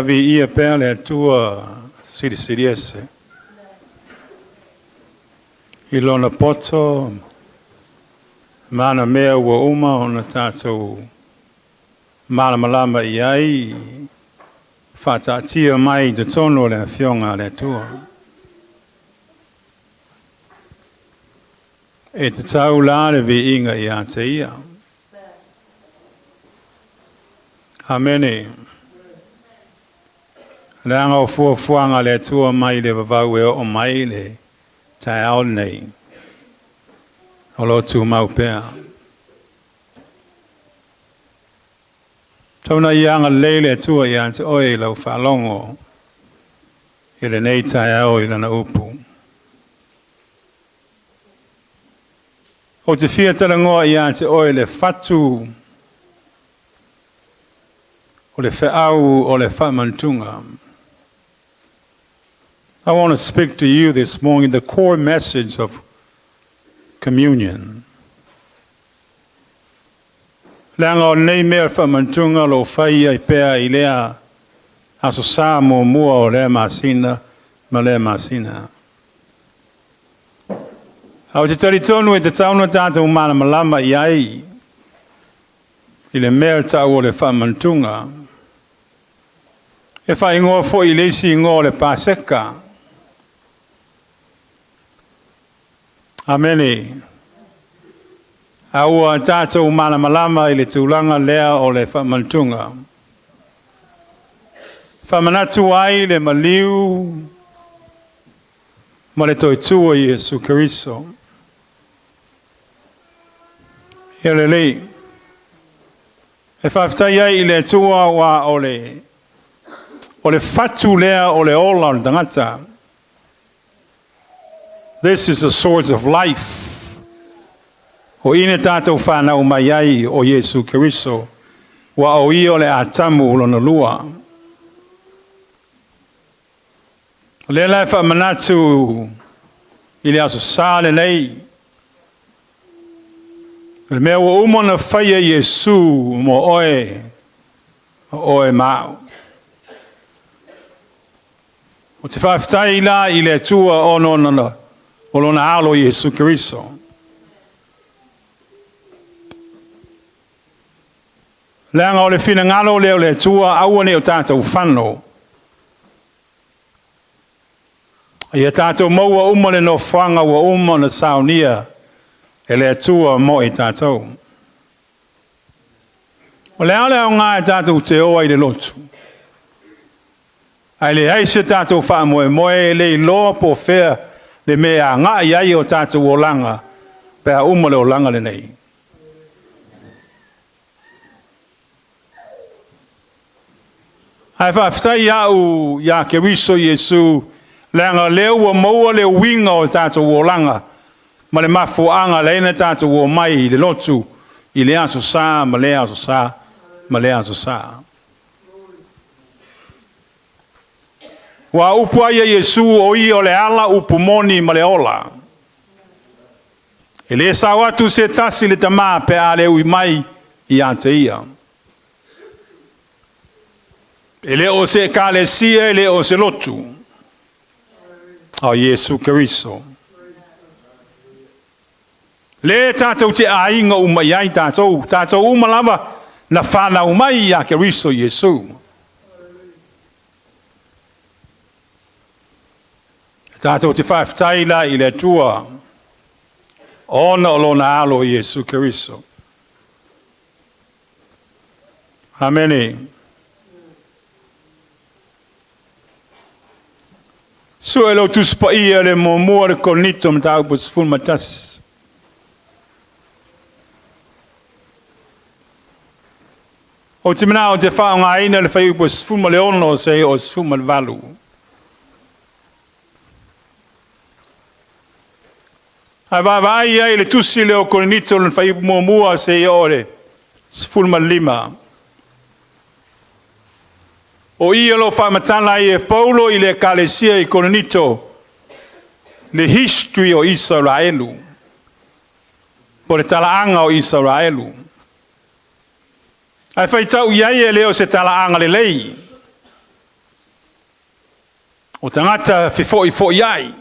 Viia pea le Atua Silisili Ese i Lona poto ma ana mea ua uma ona tatou malamalama i ai, faataatia mai i totonu o le Afioga a le Atua. E tatau la le viiga ia te Ia. Amene. Leaga o fuafuaga a le Atua mai le vavau e oo mai le taeao lenei, o lo o tumau pea. Tau ina ia agalelei le Atua ia te oe i lau faalogo i lenei taeao i Lana upu. Ou te fia talanoa ia te oe le fatu o le feau o le faamanatuga. I want to speak to you this morning the core message of communion. Leaga o lenei mea o le faamanatuga o lo o fai ai pea i lea Aso Sa muamua o lea masina ma lea masina. Ae ou te talitonu e tatau ona tatou malamalama i ai i le mea e tau o le faamanatuga. E faaigoa foi i le isi igoa o le Paseka. Amene. A ua tatou malamalama i le tulaga lea o le faamanatuga. Faamanatu ai le maliu ma le toe tu o Iesu Keriso. Ia lelei. E faafetai ai i le Atua aua o le o le fatu lea o le ola o le tagata. This is a source of life. O i na tatou fanau mai ai o Iesu Keriso, ua o ia o le Atamu lona lua. O lea la e faamanatu i le Aso Sa lenei, o le mea ua uma ona faia Iesu mo oe, o oe ma au. Ou te faafetai la i le Atua ona o lona alo Iesu Keriso. Leaga o le finagalo lea o le Atua, aua ne i o tatou fano, ia tatou maua uma le nofoaga ua uma ona saunia e le Atua mo i tatou. O le a le aoga e tatou te o ai i le lotu, ae leai se tatou faamoemoe, e le iloa po o fea le mea e agai ai o tatou olaga pe a uma le olaga lenei. Ae faafetai au ia Keriso Iesu, leaga o lea ua maua le uiga o tatou olaga ma le mafuaaga lea na tatou omai i le lotu i lea Aso Sa ma lea Aso Sa ma lea Aso Sa. Ua upu ai e Iesu, o ia o le ala, upu moni ma le ola. E le sao atu se tasi le Tama pe a le ui mai ia te ia. E le o se ekalesia, e le o se lotu, a o Iesu Keriso. Le tatou te aiga uma i ai tatou, tatou uma lava na fanau mai ia Keriso Iesu. Tatou te faafetai la i le Atua ona o lona alo Iesu Keriso. Amene. Sue lau Tusi Paia le muamua le Korinito mataupu 11. Ou te manao ou te faaaogaina le fuaiupu 16 seia oo 18. Ae vaavaai ai le tusi lea o Korinito le fuaiupu muamua seia oo le 15. O i o lo o faamatala ai e Paulo i le ekalesia i Korinito le history o Isaraelu, po o le talaaga o Isaraelu. Ae faitau i ai e le o se talaaga lelei. O tagata fefoifoiai,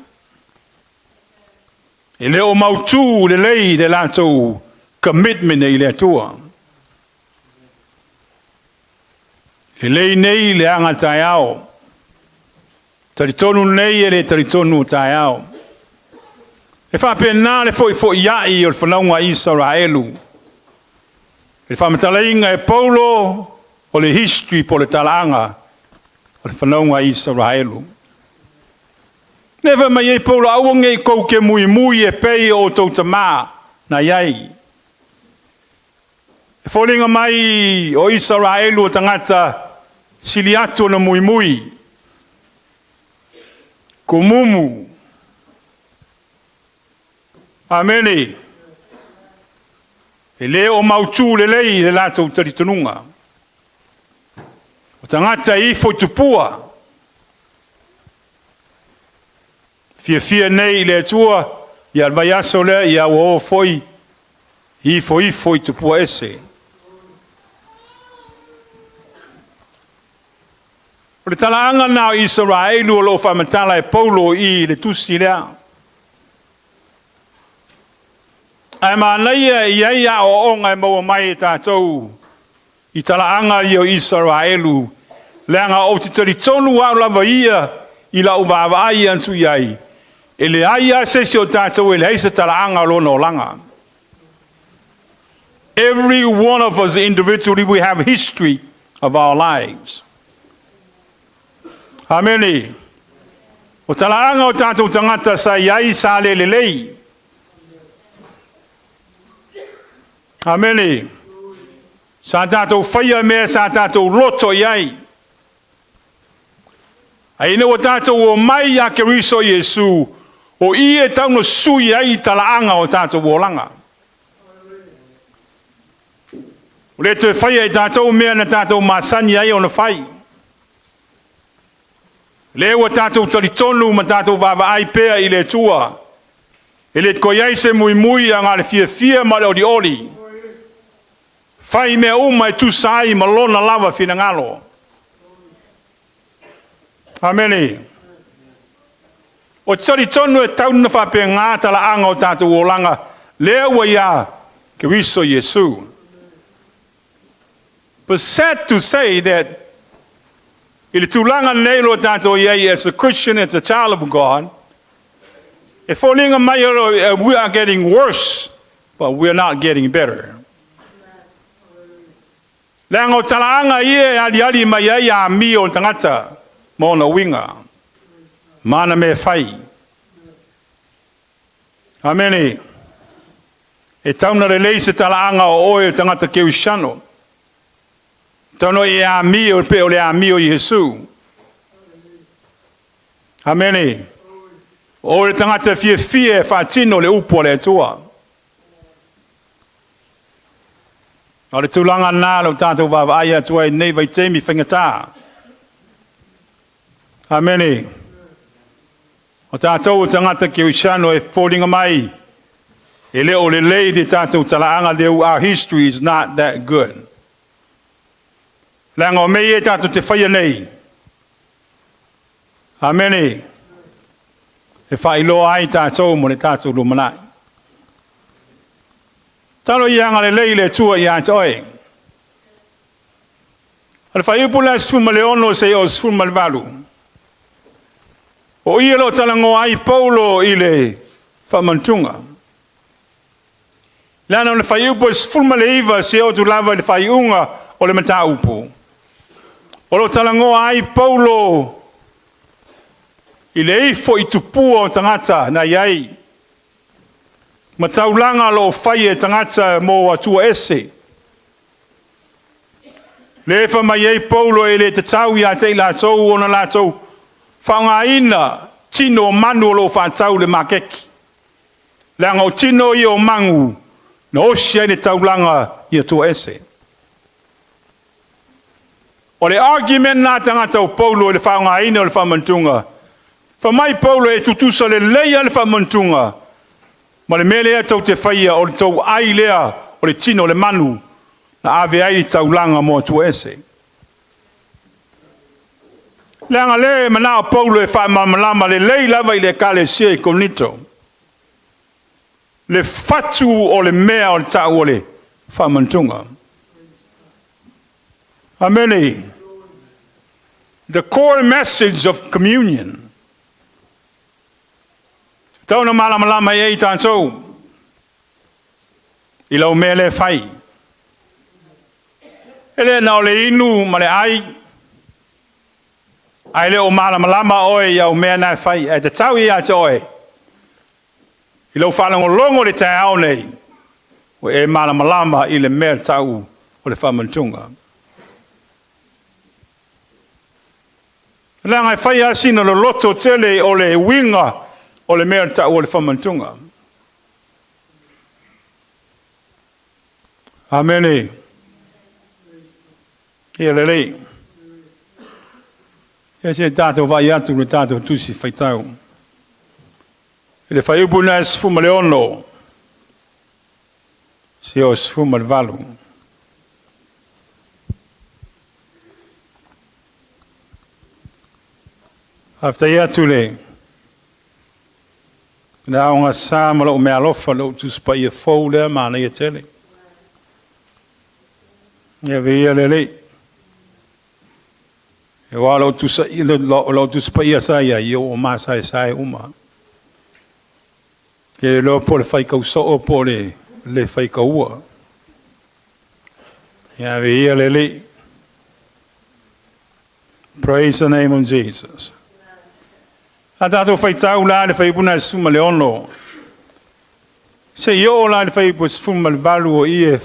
e le o mautū lelei le latou commitment i le Atua. Lelei nei le aga taeao, talitonu nei e le talitonu o taeao. E faapena le foifoiai o le fanauga a Isaraelu. I le faamatalaina e Paulo o le history po o le talaaga o le fanauga a Isaraelu. Le fai mai ai Paulo, aua ne i tou te muimui e pei o outou tama na i ai. E foliga mai o Isaraelu o tagata sili atu ona muimui, kumumu. Amene. E le o mautu lelei le latou talitonuga. O tagata e ifo i tupua, fiafia nei i le Atua, ia le vaiaso lea, ia ua o foi ifo i tupua ese. O le talaaga lena o Isaraelu o lo o faamatala e Paulo i le tusi lea. Ae manaia e i ai aoaoga e maua mai e tatou i talaaga ia o Isaraelu, leaga ou te talitonu au lava ia i lau vaavaai atu i ai, e leai lava se isi o tatou e leai se talaaga o lona olaga. Every one of us individually, we have history of our lives. Amene. O talaaga o tatou tagata sa i ai sa le lelei. Amene. Sa tatou faia mea sa tatou loto i ai. Ae ina ua tatou omai ia Keriso Iesu, o i e tau na sui ai i talaaga o tatou olaga. O le toe faia e tatou mea na tatou masani ai ona fai. Lea ua tatou talitonu ma tatou vaavaai pea i le Atua. E le toe i ai se muimui a na le fiafia ma le olioli. Fai mea uma e tusa ai ma lona lava finagalo. Amene. O te talitonu e tau na faapena talaaga o tatou olaga, lea ua ia Keriso Iesu. But sad to say that i le tulaga nei lo tatou i ai as a Christian, as a child of God, e foliga mai we are getting worse, but we are not getting better. Leaga o talaaga ia e aliali mai ai amio o le tagata ma ona uiga. Mana me fai. Amene. E tau na lelei se talaaga o oe o tagata kerisiano. Tau e amio pe o le amio i Iesu. Amene. O le tagata fiafia e faatino le upu a le Atua. O le tulaga na lo tatou vaavaai atu ai nei vaitaimi faigata. Amene. O tatou o tagata kerisiano e foliga mai e le o lelei le tatou talaaga leu, our history is not that good. Leaga o mea ia tatou te faia nei. Amene. E faailoa ai tatou mo le tatou lumanai. Talo ia agalelei le Atua ia te oe. O le fuaiupu lea 16 seia oo 18. O ia lo talanoa ai Paulo i le faamanatuga. Leaga o le fuaiupu 19 seia oo atu lava i le faaiuga o le mataupu. O lo talanoa ai Paulo i le ifo i tupua o tagata na i ai. Ma taulaga lo o fai e tagata mo atua ese. Le fa mai ai Paulo e le tatau ia te i latou ona latou faaaogaina tino o manu o lo o faatau i le maketi. Leaga o tino ia o manu na osi ai le taulaga i atua ese. O le argument na tagata o Paulo i le faaaogaina o le faamanatuga. Fa mai Paulo e tutusa lelei le faamanatuga ma le mea lea tou te faia o le tou ai lea o le tino o le manu na ave ai le taulaga mo atua ese. Leaga o lea e manao Paulo e faamalamalama lelei lava i le ekalesia i Korinito le fatu o le mea o le tau o le faamanatuga. Amene. The core message of communion. Tau na malamalama i ai tatou i lau mea lea e fai. E le na o le inu ma le ai, ae le o malamalama oe i au mea na e fai. Ae tatau ia te oe, i lau faalogologo i le taeao nei, ua e malamalama i le mea tau o le faamanatuga. Leaga e fai lava sina loloto tele o le uiga o le mea tau o le faamanatuga. Amene. Ia lelei. Ia se tatou vaai atu i le tatou tusi faitau. I le fuaiupu lena e 16, seia 18. Faafetai atu i le Aoga Sa ma lou meaalofa, lou Tusi Paia fou lea, manaia tele. Ia viia le Alii. Aua o lau Tusi Paia sa i ai, ua masaesae uma. E le iloa po o le faitau soo po o le le faitaua. Ia viia le Alii. Praise the name of Jesus. A tatou faitau la le fuaiupu na 16. Se i oo la le fuaiupu 18 o i e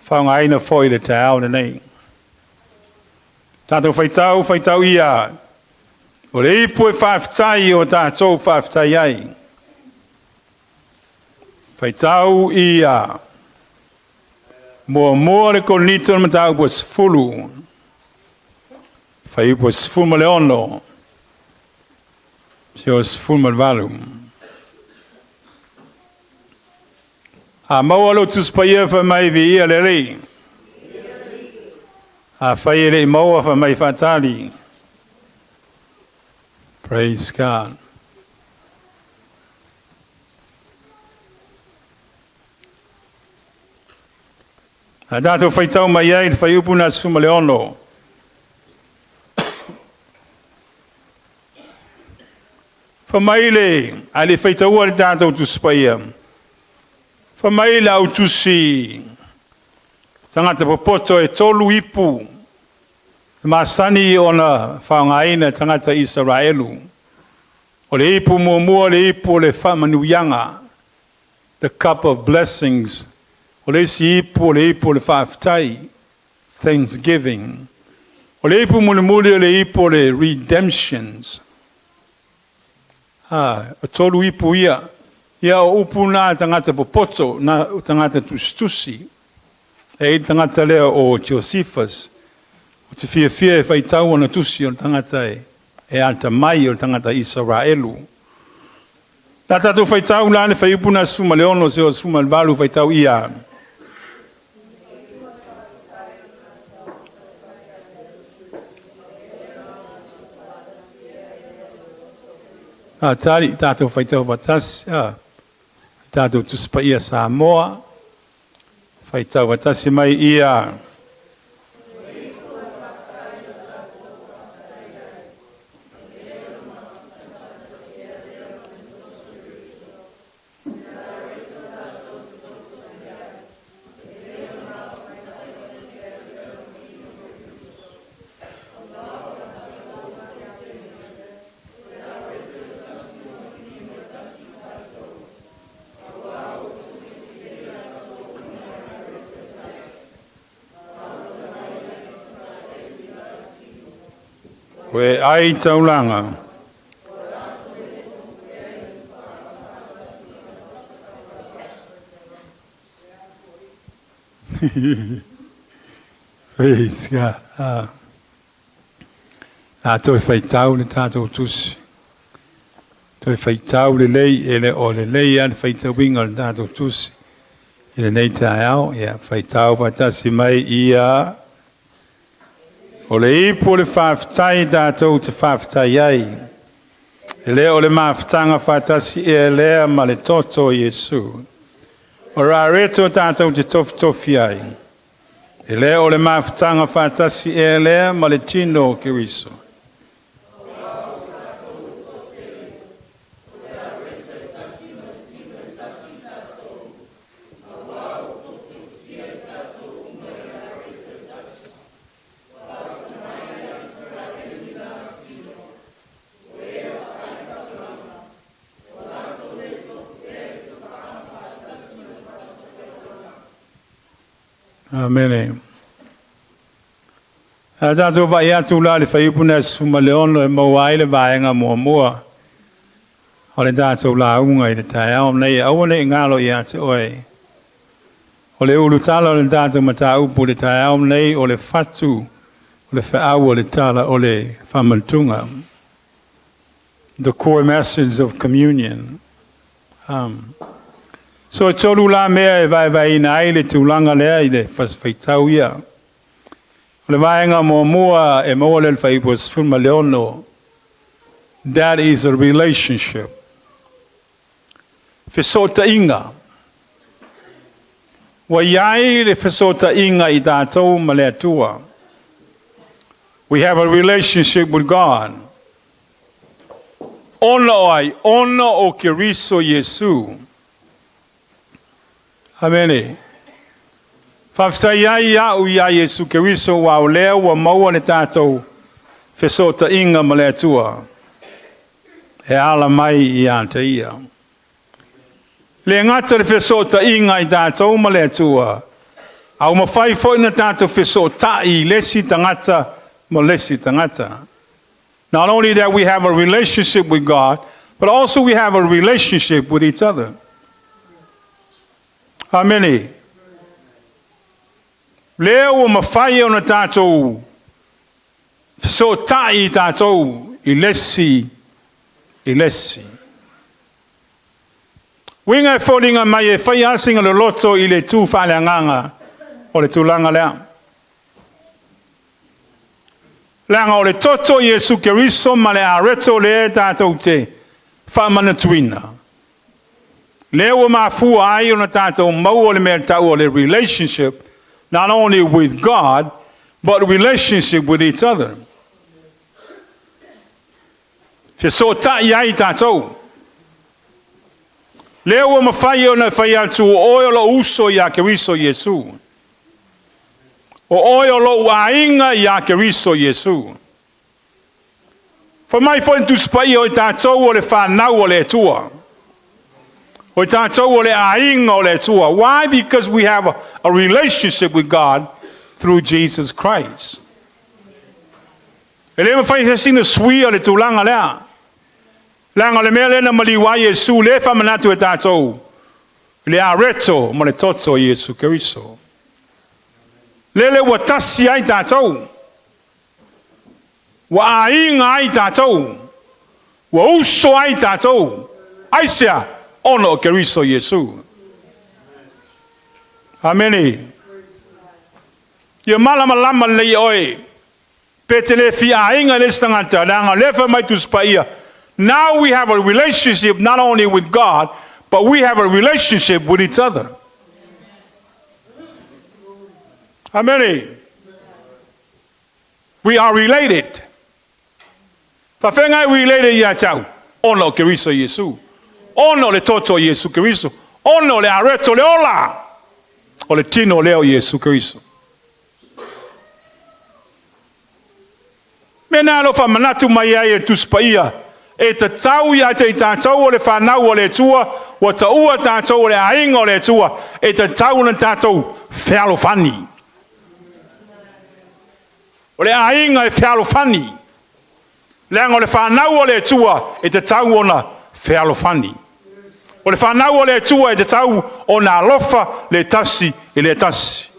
faaaogaina foi le taeao lenei. Tatou faitau, faitau ia. O le ipu e faafetai o tatou faafetai ai. Faitau ia. 1 le Korinito le mataupu 10. Fuaiupu 16. Seia 18. A maua lou Tusi Paia, fai mai, viia le Alii. A fai e le i maua, fai mai faatali. Praise God. A tatou faitau mai ai le fuaiupu na 16. Fa mai le, a le faitaua le tatou Tusi Paia, fa mai le au tusi tagata popoto e tolu ipu e masani ona faaaogaina e tagata Isaraelu. O le ipu muamua, le ipu o le faamanuiaga, the cup of blessings. O le isi ipu, o le ipu o le faafetai, thanksgiving. O le ipu mulimuli, o le ipu o le redemptions. Ah, o tolu ipu ia. Ia o upu na tagata popoto, na tagata tusitusi. E i tagata lea o Josephus, o te fiafia e faitau ona tusi o le tagata e ata mai o le tagata Isaraelu. La tatou faitau la le fuaiupu na 16 seia 18, faitau ia. A tali tatou faitau faatasi, a tatou Tusi Paia Samoa, faitau faatasi mai ia. Koe ai taulaga. Praise God. Ah. A toe faitau le tatou tusi. Toe faitau lelei, e le o lelei a le faitauina o le tatou tusi. I lenei taeao, ia faitau faatasi mai ia. O le ipu o le faafetai tatou te faafetai ai, e le o le mafutaga faatasi ea lea ma le toto o Iesu? O le areto tatou te tofitofi ai, e le o le mafutaga faatasi ea lea ma le tino o Keriso? Amene. A tatou vaai atu la i le fuaiupu 16 e maua ai le vaega muamua o le tatou lauga i le taeao nei, aua ne i galo ia te oe. O le ulutala o le tatou mataupu i le taeao nei, o le fatu o le feau o le tala o le faamanatuga. The core message of communion. So e tolu la mea e vaevaeina ai le tulaga lea i le faitau ia. O le vaega muamua e maua lea i le fuaiupu 16, that is a relationship. Fesootaiga. Ua i ai le fesootaiga i tatou ma le Atua. We have a relationship with God. Ona o ai, ona o Keriso Iesu. Amene. Faafetai ai au iā Iesu Keriso aua o lea ua maua le tatou fesootaiga ma le Atua e ala mai ia te ia. Le gata le fesootaiga i tatou ma le Atua, a ua mafai foi ona tatou fesootai i le isi tagata ma le isi tagata. Not only that we have a relationship with God, but also we have a relationship with each other. Amene. Lea ua mafai ona tatou fesootai i tatou i le isi i le isi. Uiga e foliga mai e fai lava sina loloto i le tu faaleagaga o le tulaga lea. Leaga o le toto o Iesu Keriso ma le areto lea tatou te faamanatuina. Lea ua mafua ai ona tatou maua le mea tau o le relationship, not only with God, but relationship with each other. Fesootai ai tatou. Lea ua mafai ona fai atu o oe o lou uso ia Keriso Iesu. O oe o lou aiga ia Keriso Iesu. Fai mai foi le Tusi Paia o i tatou o le fanau o le Atua. O i tatou o le aiga o le Atua. Why? Because we have a relationship with God through Jesus Christ. E le mafai se sina suia le tulaga lea. Leaga o le mea lea na maliu ai Iesu le faamanatu e tatou, le areto ma le toto o Iesu Keriso. Lele ua tasi ai tatou. Ua aiga ai tatou. Ua uso ai tatou. Aisea? Ona o Keriso Iesu. Amene. Ia malamalama lelei oe. Pe te le fia aiga i le isi tagata, leaga o lea fai mai Tusi Paia, now we have a relationship not only with God, but we have a relationship with each other. Amene. We are related. Faafegai related ia te au, ona o Keriso Iesu. Ona o le toto o Iesu Keriso. Ona o le areto le ola o le tino lea o Iesu Keriso. Mea na alofa manatu mai ai e Tusi Paia, e tatau ia te i tatou o le fanau o le Atua, ua taua tatou o le aiga o le Atua, e tatau ona tatou fealofani. O le aiga e fealofani. Leaga o le fanau o le Atua e tatau ona fealofani. O le fanau o le Atua e tatau ona alofa le tasi i le tasi.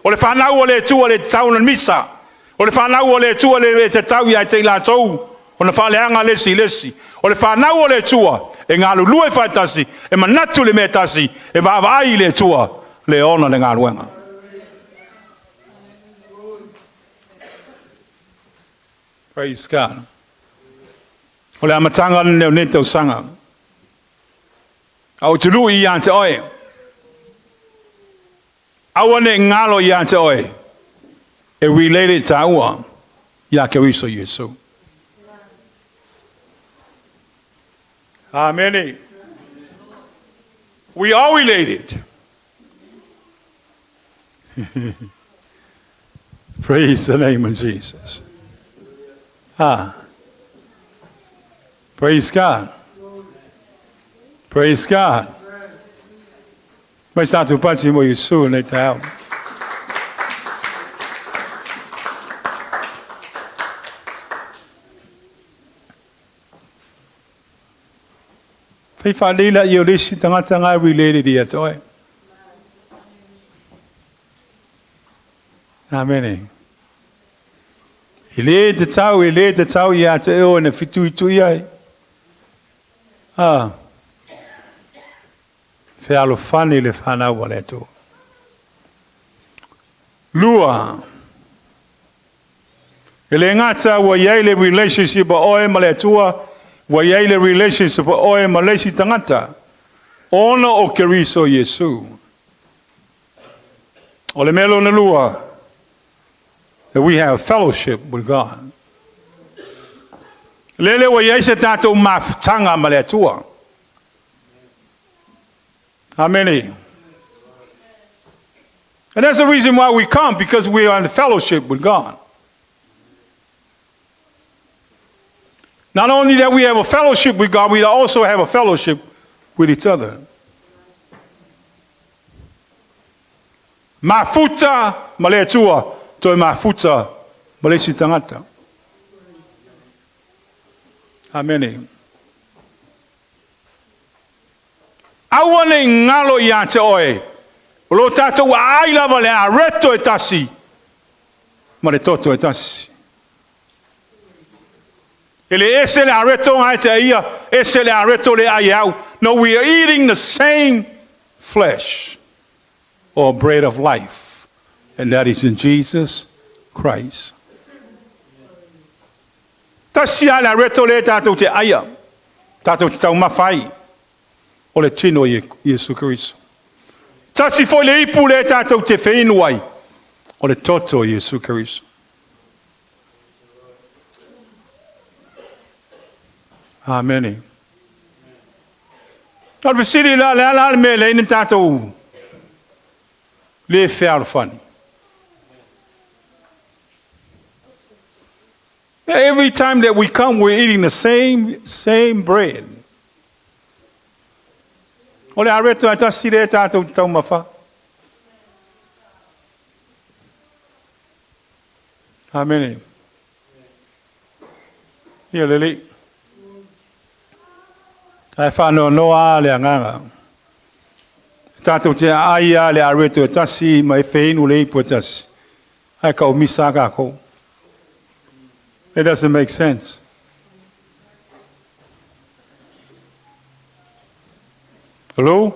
O le fanau o le Atua le tatau ona misa. O le fanau o le Atua le tatau ia te i latou ona faaleaga le isi i le isi. O le fanau o le Atua e galulue faatasi, e manatu le mea tasi, e vaavaai i le Atua le ona le galuega. Praise God. O le amataga lenei o lenei tausaga. A ou te lui ia te oe, aua ne i galo ia te oe, e related tāua ia Keriso Iesu. Amene. We are related. Praise the name of Jesus. Ah. Praise God. Praise God. Mai sa tatou pati mo Iesu nei taeao. Fai faalelei laia o le isi tagata na e related ia te oe. Amene. E le tatau, e le tatau ia te oe na fetuitu'i ai. Ah. Fealofani le fanau a le Atua. Lua. E le gata ua i ai le relationship a oe ma le Atua, ua i ai le relationship a oe ma le isi tagata, ona o Keriso Iesu. O le mea lona lua, that we have fellowship with God. Lele ua i ai se tatou mafutaga ma le Atua. Amene. And that's the reason why we come, because we are in fellowship with God. Not only that we have a fellowship with God, we also have a fellowship with each other. Mafuta ma le Atua, toe mafuta ma le isi tagata. Amene. Aua ne i galo ia te oe, o lo tatou aai lava le areto e tasi ma le toto e tasi. E le ese le areto ngai te ia, ese le areto le ai au. No, we are eating the same flesh or bread of life, and that is in Jesus Christ. Tasi a le areto le tatou te aia, tatou te taumafa ai, o le tino i Iesu Keriso. Tasi foi le ipu le tatou te feinu ai, o le toto i Iesu Keriso. Amene. O le fesili la, le a la le mea e leai ni tatou le fealofani? Every time that we come, we're eating the same bread. O le areto e tasi le tatou te taumafa. Amene. Ia lelei. Ae faanoanoa a le agaga. Tatou te aai a le areto e tasi ma e feinu le ipu e tasi. Ae kaumisa kākou. It doesn't make sense. Hello?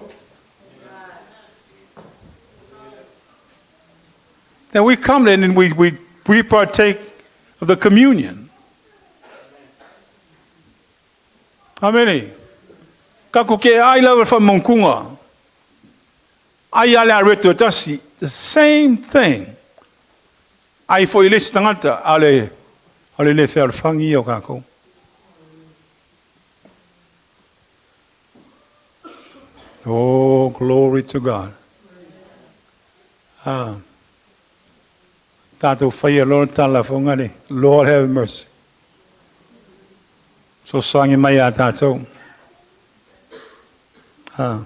Then we come then and we partake of the communion. How many? Kako ke ai lava fa monkunga. Ai ale areto e tasi. The same thing. Ai fo i le isi tagata, ale, ale le fealofani o kākou. Oh, glory to God. Ah. Tātou whaia lona tala whangare. Lord have mercy. Fesoasoani mai ia tātou. Ah.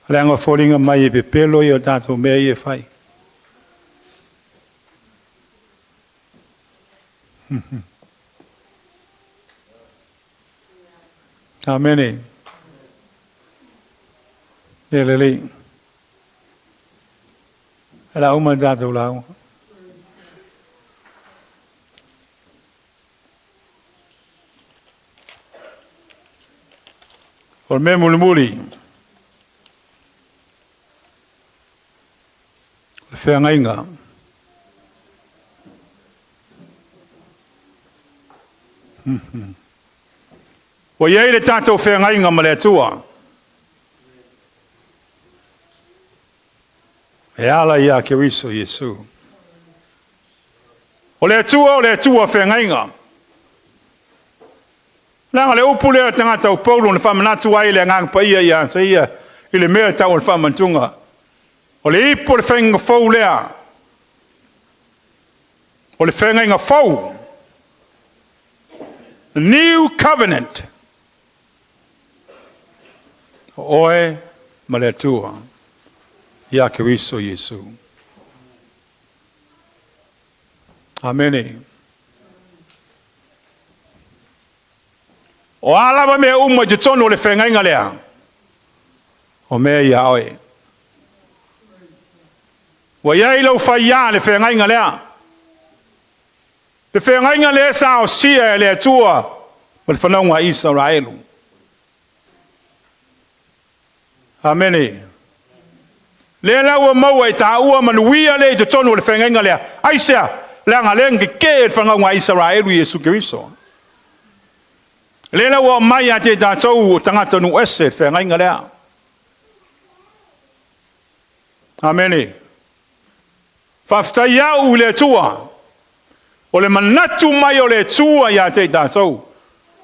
Leaga foliga mai e pepelo ia o tātou mea ia e fai. Amene. Ia lelei. E la uma tātou lauga. O le mea mulimuli, o le feagaiga. Ua i ai le tatou feagaiga ma le Atua e ala ia Keriso Iesu. O le Atua o le Atua feagaiga. Leaga o le upu lea a le tagata o Paulo na faamanatu ai le Agaga Paia ia te ia i le mea e tau o le faamanatuga. O le ipu o le faiga fou lea, o le feagaiga fou, the new covenant. O oe ma le Atua ia Keriso Iesu. Amene. O a lava mea uma i totonu o le feagaiga lea, o mea ia a oe. Ua i ai lau faiā i le feagaiga lea. Le feagaiga lea sa osia e le Atua ma le fanauga a Isaraelu. Amene. Lea la ua maua e taua manuia lea i totonu o le feagaiga lea. Aisea? Leaga lea na tetee le fanauga a Isaraelu i Iesu Keriso. Lea la ua aumai ia te tatou o tagata nuu ese le feagaiga lea. Amene. Faafetai au i le Atua, o le manatu mai o le Atua ia te i tatou,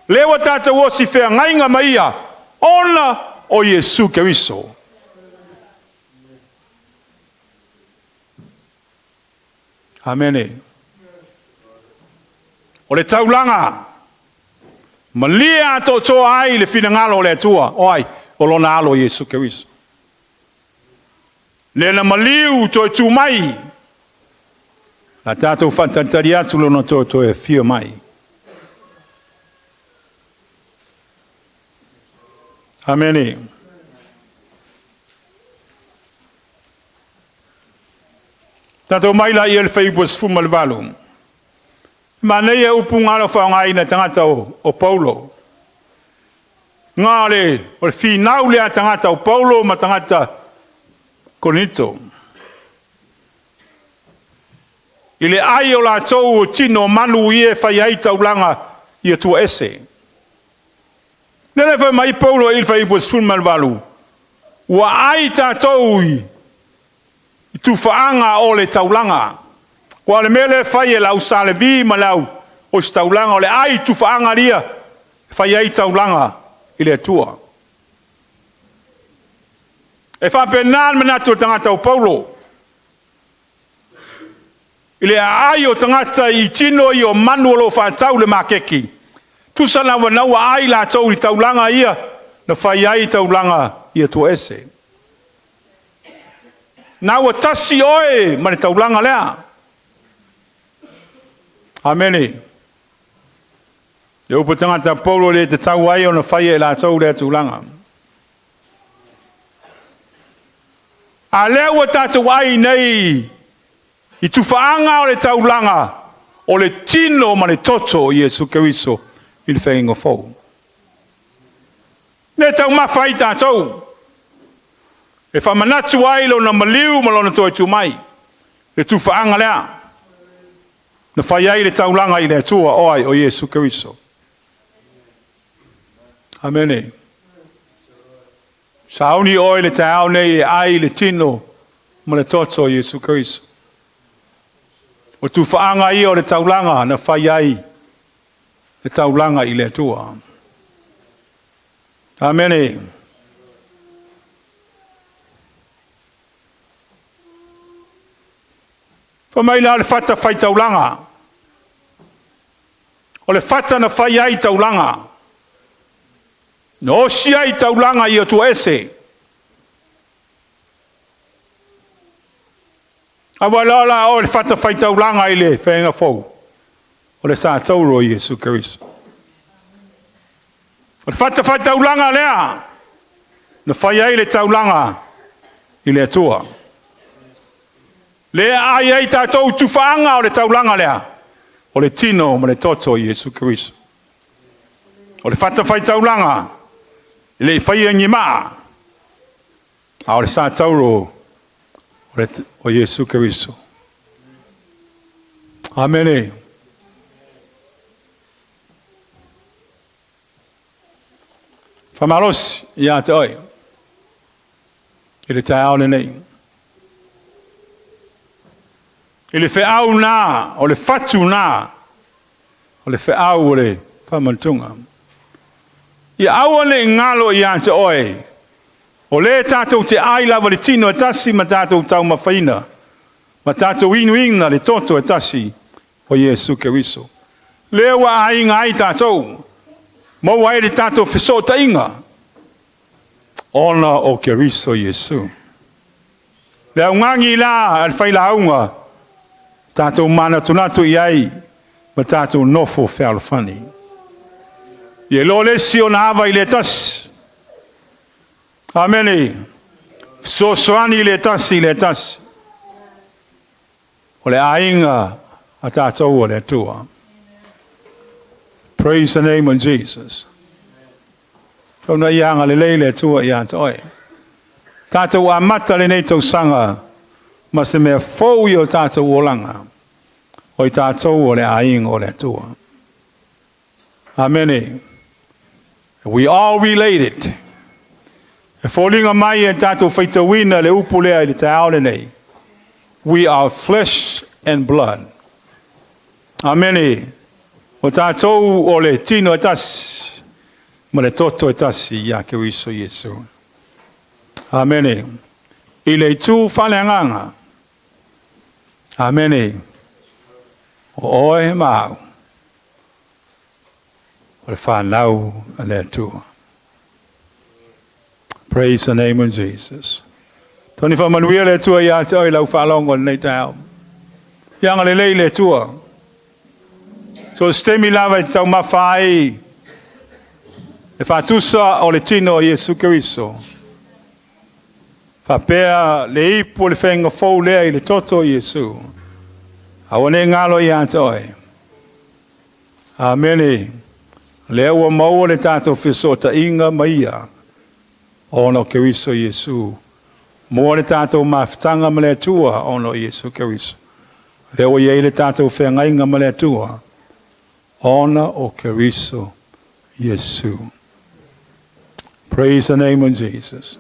lea ua tatou osi feagaiga ma ia, ona o Iesu Keriso. Amene. O le taulaga, malie atoatoa ai le finagalo o le Atua, o ai? O lona alo o Iesu Keriso. Lea na maliu toe tu mai, a tatou faatalitali atu lona toe afio mai. Amene. Tatou mai la ia le fuaiupu 18. Manaia upu na o faaaogaina e tagata o Paulo. Na o le finau lea a tagata o Paulo ma tagata Korinito. I le ai o latou o tino o manu ia e fai ai taulaga i Atua ese. Lea fai mai Paulo i le fuaiupu 18, ua ai tatou i tufaaga o le taulaga. Aua o le mea lea e fai e le au Sa Levi ma le au ositaulaga, o le ai tufaaga ia e fai ai taulaga i le Atua. E faapena le manatu o le tagata o Paulo, i le aai o tagata i tino ia o manu o lo o faatau i le maketi, tusa la ua ai latou i taulaga ia na fai ai taulaga i Atua ese. Na ua tasi oe ma le taulaga lea. Amene. Le upu tagata Paulo le tatau ai ona faia e latou lea tulaga. A lea ua tatou ai nei i tufaaga o le taulaga, o le tino ma le toto o Iesu Keriso i le faiga fou. Le taumafa ai tatou, e faamanatu ai lona maliu ma lona toe tu mai, le tufaaga lea na fai ai le taulaga i le Atua, o ai? O Iesu Keriso. Amene. Sauni oe le taeao nei e ai le tino ma le toto o Iesu Keriso. O tufaaga ia o le taulaga na fai ai le taulaga i le Atua. Amene. Fai mai la o le fata fai taulaga. O le fata na fai ai taulaga. Na osi ai taulaga i Atua ese. Aua la la o le fata fai taulaga i le faiga fou. O le sa tauro o Iesu Keriso. O le fata fai taulaga lea na fai ai le taulaga i le Atua. Lea ai ai tatou tufaaga o le taulaga lea, o le tino ma le toto o Iesu Keriso. O le fata fai taulaga, e le i faia ni maa, a o le sa tauro o Iesu Keriso. Amene. Faamalosi ia te oe i le taeao lenei. I le feau lena, o le fatu lena, o le feau o le faamanatuga. Ia aua ne i galo ia te oe, o lea tatou te ai lava i le tino e tasi ma tatou taumafaina, ma tatou inuina le toto e tasi o Iesu Keriso. Lea ua aiga ai tatou, maua ai le tatou fesootaiga, ona o Keriso Iesu. Le augani la a le failauga, tatou manatunatu i ai ma tatou nofo fealofani. Ia iloa le isi ona ava i le tasi. Amene. Fesoasoani le tasi i le tasi. O le aiga a tatou o le Atua. Praise the name of Jesus. Tau ia agalelei le Atua ia te oe. Tatou amata lenei tausaga ma se mea fou i o tatou olaga. O i tatou o le aiga o le Atua. Amene. We all related. E foliga mai e tatou faitauina le upu lea i le taeao lenei. We are flesh and blood. Amene. O tatou o le tino e tasi, ma le toto e tasi ia Keriso Iesu. Amene. I le itu faaleagaga. Amene. O oe ma au. O le fanau a le Atua. Praise the name of Jesus. Toni faamanuia le Atua ia te oe lau faalogo lenei taeao. Ia agalelei le Atua. So se taimi lava e taumafa ai e faatusa o le tino o Iesu Keriso. Faapea le ipu o le faiga fou lea i le toto o Iesu. Aua ne i galo ia te oe. Amene. Lea ua maua le tatou fesootaiga ma ia ona o Keriso Iesu. Maua le tatou mafutaga ma le Atua ona o Iesu Keriso. Lea ua i ai le tatou feagaiga ma le Atua ona o Keriso Iesu. Praise the name of Jesus.